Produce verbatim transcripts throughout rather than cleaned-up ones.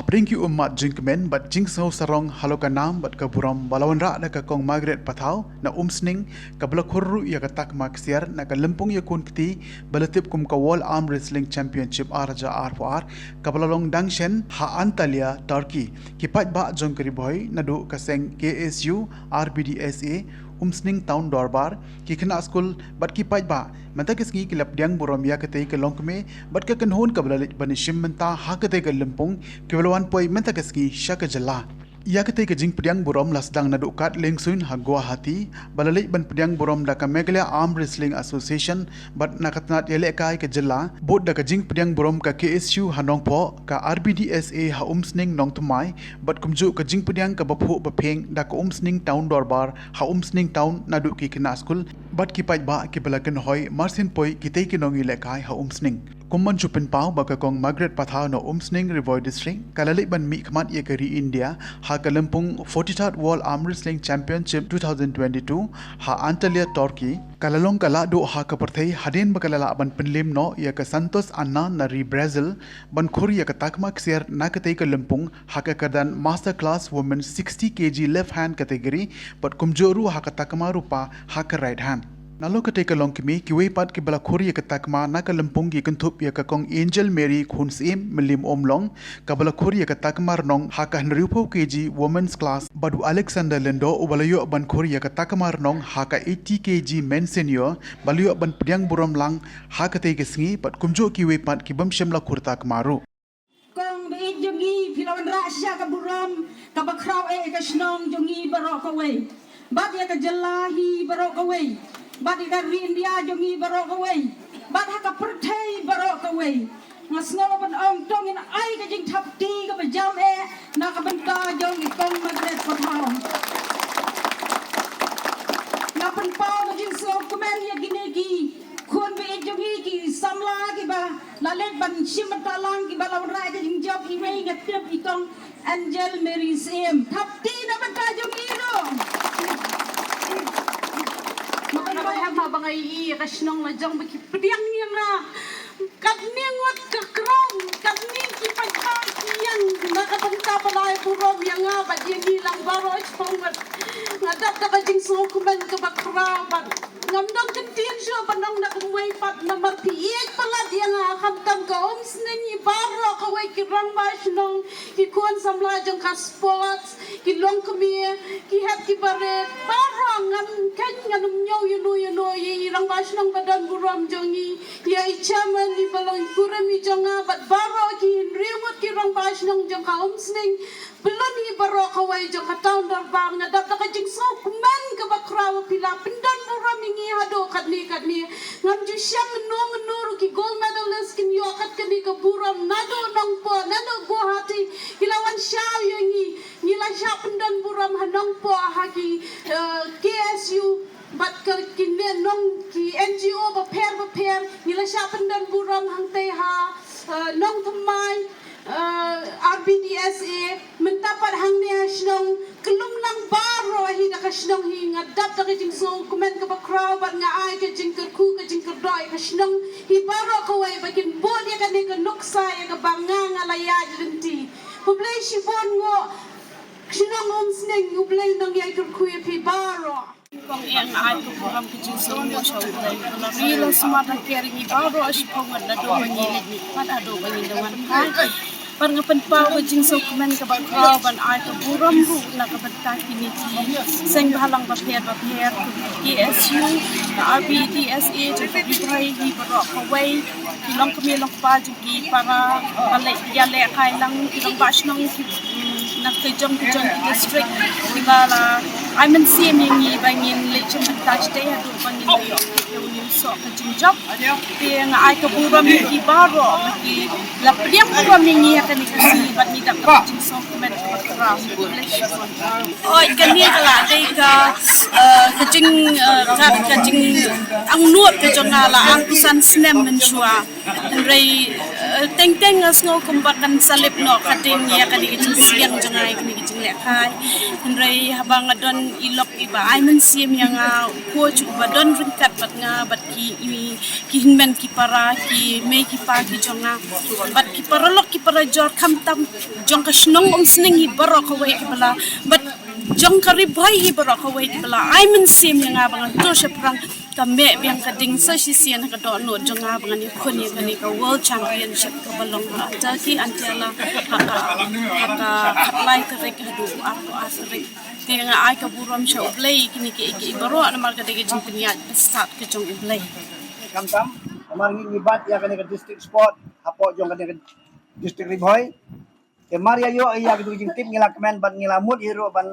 Pyrshang ki ummat jingkmen bad jingsngew sarong halor ka nam bad ka burom ba la wanrah da ka Kong Margaret Pathaw na Umsning, kaba la khur ruh ïa ka takma ksiar na ka lympung ïakhun kti ba la tip kum ka World Arm Wrestling Championship ar hajar arphew ar, kaba la long dang shen ha Antalya, Turkey. Ki paidbah jong ka Ri Bhoi naduh ka seng K S U, R B D S A, Umsning Town Dorbar, ki khynnah skul bad ki paidbah mynta ka sngi ki la pdiang burom ïa katei ka longkmie bad ka kynhun kaba la leit ban ïashim bynta ha katei ka lympung, kiba la wan poi mynta ka sngi sha ka jylla. Ïa katei ka jingpdiang burom la sdang naduh kat Lengsuin ha Guwahati, ba la leit ban pdiang burom da ka Meghalaya Arm Wrestling Association, bad na ka tnat ïalehkai ka jylla, bud da ka jingpdiang burom ka K S U ha Nongpoh, ka R B D S A ha Umsning Nongthymmai, bad kumjuh ka jingpdiang kaba phuh ba pheng da ka Umsning Town Dorbar ha Umsning Town naduh ki khynnah skul bad ki paidbah kiba la kynhoi marsien poi kitei ki nongïalehkai ha Umsning. Kum ban shu pynpaw ba ka Kong Margaret Pathaw na Umsning, Ri Bhoi District, ka la leit ban mihkhmat ïa ka ri India ha ka lympung forty-third World Arm Wrestling Championship two thousand twenty-two ha Antalya, Turkey. Ka la long ka lahduh ha ka pyrthei hadien ba ka la lah ban pynlem noh ïa ka Santos Anna na ri Brazil ban khur ïa ka takma ksiar na katei ka lympung ha ka kyrdan Master Class Women sixty K G Left Hand Category, bad kumjuh ruh ha ka takma rupa ha ka right hand. Nalor katei ka longkmie, kiwei pat kiba la khur ïa ka takma na ka lympung ki kynthup ïa ka Kong Angel Mary Khunsyiem Mylliem Umlong, kaba la khur ïa ka takma rnong ha ka hynriewphew K G Women's Class, bad u Alexander Lyngdoh uba la ïoh ban khur ïa ka takma rnong ha ka eighty K G Men's Senior, ba la ïoh ban pdiang burom lang ha katei ka sngi, bad kumjuh kiwei pat ki bym shym la khur takma ruh. Kong ba ïeit jong ngi, phi la wanrah shisha ka burom kaba khraw eh ïa ka shnong jong ngi baroh kawei, bad ïa ka jylla hi baroh kawei, bad ïa ka ri India jong ngi baroh kawei, bad ha ka pyrthei baroh kawei. Nga sngew ban ong to ngin ai ka jingthap kti kaba jam eh na ka bynta jong i Kong Margaret Pathaw. Nga pynpaw ka jingsngewkmen ïa kine ki khun ba ïeit jong ngi, ki samla kiba la leit ban shim bynta lang, kiba la wanrah ka jingjop. Iwei nga tip i Kong Angel Mary Syiem. Thap kti na bynta jong i ruh. Nga pynpaw ba nga ïohi ïa ka shnong la jong ba ki pdiang ïa nga. Katne ngut ka krom, katne ki paidbah ki ïeng na ka bynta ban ai burom ïa nga bad ïa ngi lang baroh shiphew ngut. Nga dap da ka jingsngewkmen kaba khraw bad ngam don kyntien shuh ban ong da kumwei pat, namar phi ïeit palat ïa nga, khamtam ka Umsning, i baroh kawei ki rangbah shnong, ki khun samla jong ka sports, ki longkmie, ki hep ki barit, baroh ngan khein ngan ym ñiew ïano ïano, ïa i rangbah shnong ba don burom jong ngi, ïa i chairman, i ba long i kurim i jong nga bad baroh ki hynriew ngut ki rangbah shnong jong ka Umsning, pynlong i baroh kawei jong ka Town Dorbar. Nga dap da ka jingsngewkmen kaba khraw ba phi la pyndon burom ïa ngi haduh katne katne. Ngam ju shem mynno mynno ruh, ki gold medalist kin ïoh kat kane ka burom naduh Nongpoh, naduh Guwahati, ki la wan shaw ïa ngi. Ngi la shah pyndon burom ha Nongpoh ha ki, eh, K S U bad ka kine nong ki N G O bapher bapher. Ngi la shah pyndon burom hangtei ha, eh, Nongthymmai, eh, R B D S A, mynta pat hangne ha shnong. Ka lum lang baroh hi da ka shnong hi. Nga dap da ka jingsngewkmen kaba khraw bad nga ai ka jingkyrkhu ka jingkyrdoh ïa ka shnong hi baroh kawei ba kin bud ïa kane ka nuksa ïa kaba nga nga la ïaid lynti. Khublei shibun nguh. Shnong Umsning, U Blei un nang ïai kyrkhu ïa phi baroh. Kong ïa nga ai ka burom ka jingsngew sha U Blei. Ri la sumar da ker ngi baroh shiphew ngut naduh ba ngi leit mihkhmat haduh ba ngi da wan phai. Bad nga pynpaw ka jingsngewkmen kaba khraw ban ai ka burom ruh na ka bynta kine ki seng bhalang bapher bapher, ka K S U, ka R B D S A, jong ka Ri Bhoi hi baroh kawei, ki longkmie longkpa jong ki para ba leh ïalehkai lang, ki rangbah shnong ki, mm, na ka jong ka jong ki district, kiba la ai mynsiem ïa ngi ba ngin leit shim bynta shatei haduh ba ngin ïoh ïa u soh ka jingjop. Te nga ai ka burom ïa ki baroh ba ki la pdiang burom ïa ngi ha kane ka sngi bad ngi dap da ka jingsngewkmen kaba khraw. Oi, kane ka la dei ka, eh, ka jing, eh, ka, ka jingangnud ka jong nga la ar phew san snem mynshuwa. Hynrei, Teng teng nga sngew kumba kan sa lip noh ka ding ïa kane ka jingsiang jong nga ïa kane ka jinglehkai. Hynrei haba nga don i lok iba ai mynsiem ïa nga, u coach uba don ryngkat bad nga, bad ki, i, ki hynmen ki para, ki mei ki pa ki jong nga, bad ki paralok ki parajor, khamtam jong ka shnong Umsning hi baroh kawei kiba la, bad jong ka Ri Bhoi hi baroh kawei kiba la ai mynsiem ïa nga ba ngan tur shaphrang. Ka meh biang ka ding sa shisien ha ka dohnud jong nga ba ngan ïakhun ïa kane ka World Championship kaba long ha Turkey, Antalya, ha ka, ha ka khatlai tarik haduh arphew ar tarik. Te nga ai ka burom sha U Blei ïa kine kiei kiei baroh namar ka dei ka jingpynïaid bad stad ka jong U Blei. Khamtam namar ngi, ngi bat ïa kane ka district sport hapoh jong kane ka district Ri Bhoi. Te mar ïa ïoh ïa kito ki jingtip ngi la kmen bad ngi la mut hi ruh ban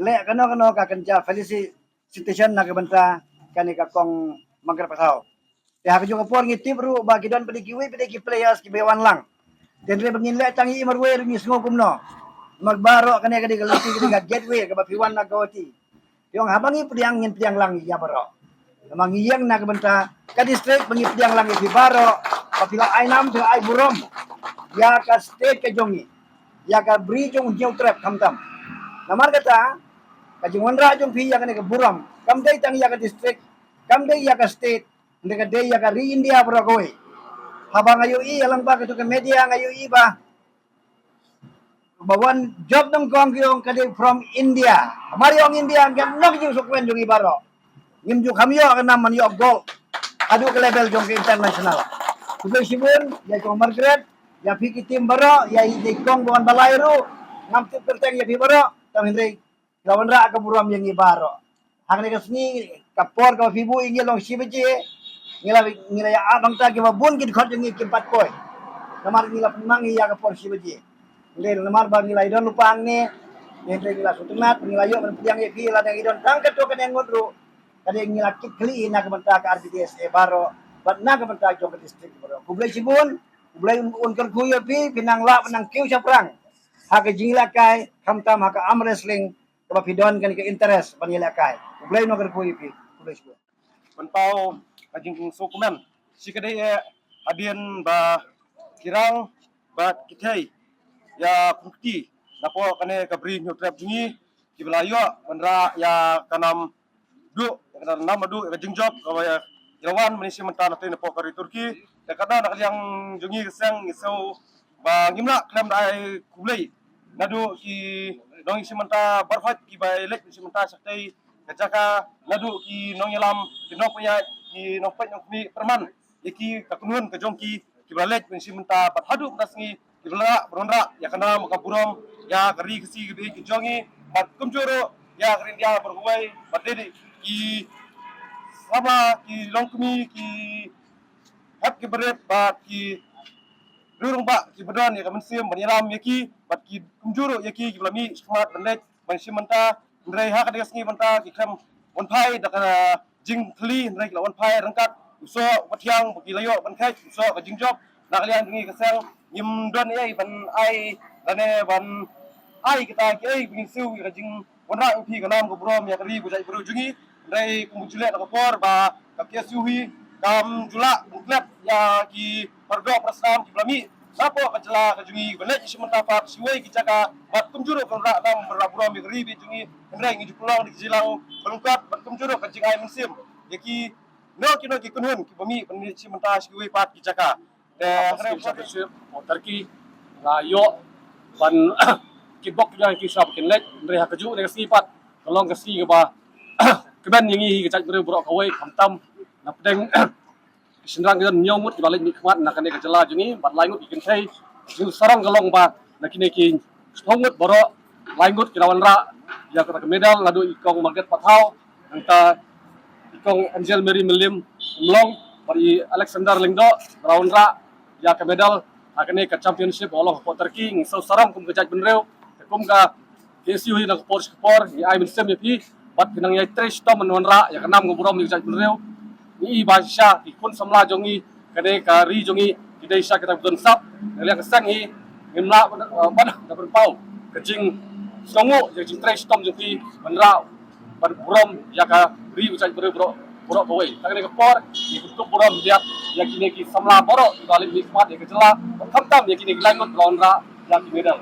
leh kano kano ka kynja felicitation na ka bynta kane ka Kong Margaret Pathaw. Te ha kajuh ka por ngi tip ruh ba ki don pat kiwei pat ki players kiba wan lang. Te hynrei ba ngin leh tang ïa i marwei ruh ngi sngew kumno. Namar baroh kane ka dei ka lynti, ka dei ka gateway kaba phi wan na Guwahati. Phi ong haba ngi pdiang ngin pdiang lang ïa baroh. Namar ngi ïeng na ka bynta ka district ba ngi pdiang lang ïa phi baroh. Ba phi la ai nam, phi la ai burom ïa ka state ka jong ngi, ïa ka Bri jong U Hynñiewtrep khamtam. Namar kata ka jingwanrah jong phi ïa kane ka burom kam dei tang ïa ka district, kam dei ïa ka state, hynrei ka dei ïa ka ri India baroh kawei. Haba nga ïohi ïa lang ba kato ka media nga ïohi ba ba wan jop nyngkong ki ong ka dei from India. Mar ïa ong India, ngan nok ju sukwen jong i baroh. Ngim ju kham ïoh ka nam ban ïoh gold haduh ka level jong ka international. Khublei shibun ïa i Kong Margaret, ïa phi ki team baroh, ïa i Kong ba wan ba lai ruh. Ngam tip kyrteng ïa phi baroh, tang hynrei la wanrah ka burom ïa ngi baroh. Ha kane ka sngi, ka por kaba phi buh ïa ngi long shi baje, ngi la, ngi la ïa ap hangta, kiba bun ki dkhot jong ngi kim pat poi. Namar ngi la pynmang ïa ka por shi baje. Hynrei namar ba ngi la ïadon lypa hangne, hynrei ngi la sngewtynnat, ngi la ïoh ban pdiang ïa phi, lada ngi don tang katto katne ngut ruh, ka dei ngi la kit khlieh na ka bynta ka R B D S A baroh bad na ka bynta jong ka district baroh. Khublei shibun, U Blei un, un kyrkhu ïa phi, phi nang lah, phi nang kiew shaphrang ha ka jingïalehkai, khamtam ha ka arm wrestling, kaba phi don kane ka interest ban ïalehkai. U Blei un kyrkhu ïa phi. Khublei shibun. Pynpaw ka jingsngewkmen shi ka dei eh hadien ba ki rang bad ki thei ïa kum kti napoh kane ka Bri Hynñiewtrep jong ngi, kiba la ïoh wanrah ïa ka nam duh, ïa ka nam duh, ïa ka jingjop kaba ïa ki la wan mynne shi mynta na tei napoh ka ri Turkey. Te ka dei na ka liang jong ngi ka seng ngi sngew ba ngim lah khlem da ai khublei naduh ki nongïashim bynta baroh kiba leit mynne shi mynta sha katei ka jaka, naduh ki nongïalam, ki nongpynïaid, ki nongpeit nongkhmih, pyrman ïa ki ka kynhun ka jong ki kiba la leit mynne shi mynta bad haduh mynta sngi kiba la rah ban wanrah ïa ka nam ka burom ïa ka ri Khasi kaba ïeit ka jong ngi bad kumjuh ruh ïa ka ri India baroh kawei bad dei ki samla, ki longkmie, ki hep ki barit bad ki riew rangbah kiba don ïa ka mynsiem ban ïalam ïa ki bad ki kumjuh ruh ïa ki kiba la mih shakhmat ban leit ban shim bynta. Hynrei ha kane ka sngi mynta ki khlem wan phai da ka jingthylli, hynrei ki la wan phai ryngkat u soh u pathiang ba ki la ïoh ban kheit u soh ka jingjop. Na ka liang jong ngi ka seng ngim don ei ban ai lane ban ai kita kiei ba ngin siew ïa ka jingwanrah ïa phi ka nam ka burom ïa ka ri ka jaitbynriew jong ngi. Hynrei kumba ju leh na ka por ba ka K S U hi kam ju lah ban klet ïa ki para doh para snam kiba la mih napoh ka jylla ka jong ngi ban leit shim bynta pat shiwei ki jaka bad kumjuh ruh ban rah nam ban rah burom ïa ka ri beit jong ngi. Hynrei ngi ju pynlong da ki jingïalang ba lyngkot bad kumjuh ruh ka jingai mynsiem ïa ki nongkynnoh ki kynhun kiba mih ban leit shim bynta shiwei pat ki jaka. Te hynrei championship mo Turkey la ïoh ban kickbox ïa ki sha ba kin leit, hynrei ha kajuh ka sngi pat ka long ka sngi kaba kmen ïa ngi ka jaitbynriew baroh kawei, khamtam na pdeng ki shynrang ki don hynñiew ngut kiba leit mihkhmat na kane ka jylla jong ngi bad lai ngut ki kynthei. Jingsarom ka long ba na kine ki shiphew ngut baroh lai ngut ki la wanrah ïa kata ka medal, naduh i Kong Margaret Pathaw, nangta i Kong Angel Mary Mylliem Umlong bad i Alexander Lyngdoh ba la wanrah ïa ka medal ha kane ka championship ba long hapoh Turkey. Ngi sngewsarom kum ka jaitbynriew, te kum ka K S U hi na ka por sha ka por ngi ai mynsiem ïa phi bad phi nang ïai trei shitom ban wanrah ïa ka nam ka burom ïa ka jaitbynriew. Ngi i ba shisha ki khun samla jong ngi, kane ka ri jong ngi ki dei shisha kita ki don sap. Na ka liang ka seng hi ngim lah ban, eh, ban da pynpaw ka jingsngewnguh ïa ka jingtrei shitom jong phi ban rah ban burom ïa ka ri ka jaitbynriew baroh baroh kawei. Tang kane ka por ngi kyntu burom ïa, ïa kine ki samla baroh kiba la leit mihkhmat ïa ka jylla, khamtam ïa kine ki laingut ba la wanrah ïa ki medal.